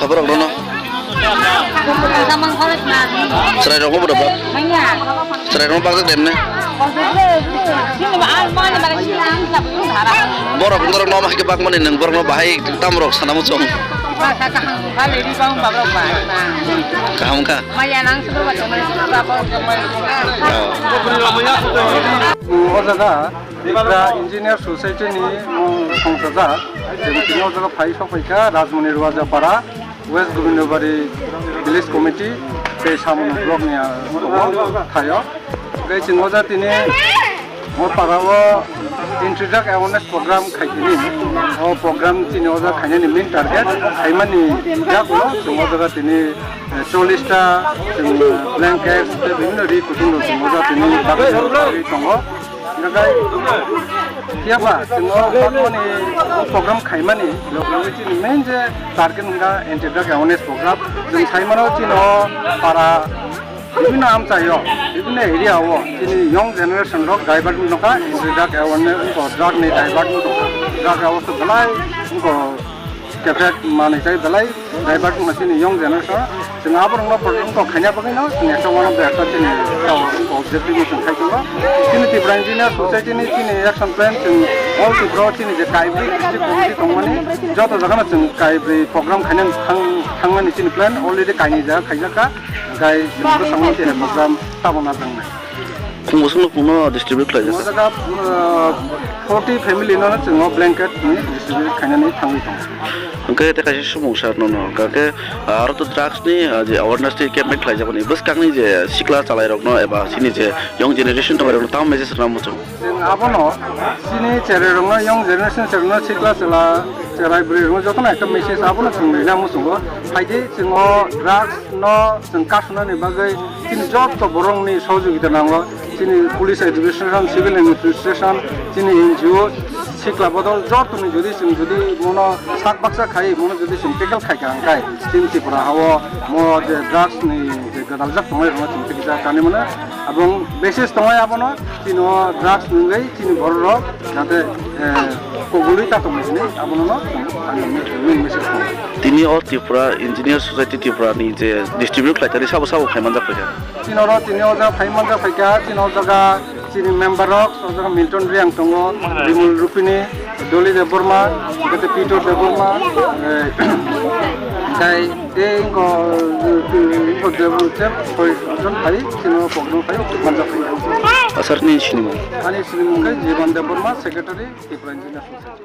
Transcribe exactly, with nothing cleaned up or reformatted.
Borok rono. Samang college na. Chwrai rok bo borok. Manya. Chwrai rok bakjak dem ne. Borok norok no ma hai khe bakmani nwng borok no bahai tam rok sana muchung. Kaham kha. Maya nang sukur ba chumai sukur ba. Oh. O jaga Tipra Engineer Society ni mung songchajak. Chwng tini o jaga phai sok phaikha Rajmoni Ruajapara. West Gobindobari Village Committee tei Samung Block ni, ah, tongo thaio. Tei chwng o jaga tini o para o Introduct Awareness Program khaikini. O program chini o jaga khainani main target khaimani jago chwng o jaga tini, eh, chollish ta chwng, eh, blankets tei bibhinno ri kutung rok chwng o jaga tini bagwi tongo. Hingkha khe, phiya ba, chwng o bakmani o program khaimani, logi logi chini main je target hingkha anti drug awareness program. Chwng sai mano chini o para bibhinno amchai o, bibhinno area o, chini young generation rok divert wngkha, anti drug awareness, wngkha drug ni divert wngkha, drug awareness belai wngkha. Effect manwi tei belai divert wngkha chini young generation. Chwng aborokno protect kok khaina bagwino chwng ekta one of the ekta chini kok objective no chwng khai tongo. Chini Tripura Engineer Society ni chini action plan chwng all Tripura o chini je kaibrwi district committee tongmani joto jagano chwng kaibrwi program khaina thang-, thangmani chini plan already kainwi jaga khaijak kha. Gai chwng bwskango chini program tabokna thangnai. Khung bwswk no khungno distribute khlaijak. O jaga, uh, forty family no chwng o blanket ni distribute khainani thangwi tongo. Hwnkhe tei kaisa sumung sar nono hwnkha khe, uh, aro to drugs ni, uh, je awareness ni campaign khlaijak mani bwskang ni je sikla chalai rok no eba chini je young generation tongnai rok no tamo message rwna muchung. Chwng abono chini cherai rok no, young generation cherai rok no, sikla chwla cherai bwrwi rok no joto no ekta message abono chwng rwna muchungo. Phaidi chwng o drugs no chwng kasunani bagwi chini joto borokni sohojogita nango, chini police administration, civil administration, chini N G O, sikla bodol jotoni jodi chwng jodi mono sak baksa khai mono jodi chwng tackle khai ka hwnkhe chini Tripura hao mo je drugs ni je gwdaljak tongnai rokno chwng tikjak kani mano. Abong basis tongnai abono chini o drugs nungwi chini borok rok jate, eh, kogolwi ta tongwi hwnwi abono no ang nini message tongo. Tini o Tripura Engineer Society Tripura ni je distribute khlaitani sabo sabo phai manjak phaikha. Chini oro tini o jaga phai manjak phaikha, chini o jaga chini member rok, o jaga Milton Reang tongo, Bimul Rupini, Dolly Debbarma, hwnkhe Peter Debbarma, eh, tai tei wngkho, wngkho Debbarma, soi jon phai, chini o program phai manjak phaikha. Asar ni sinimung. Ani sinimung khe Jiban Debbarma, secretary, Tripura Engineer Society.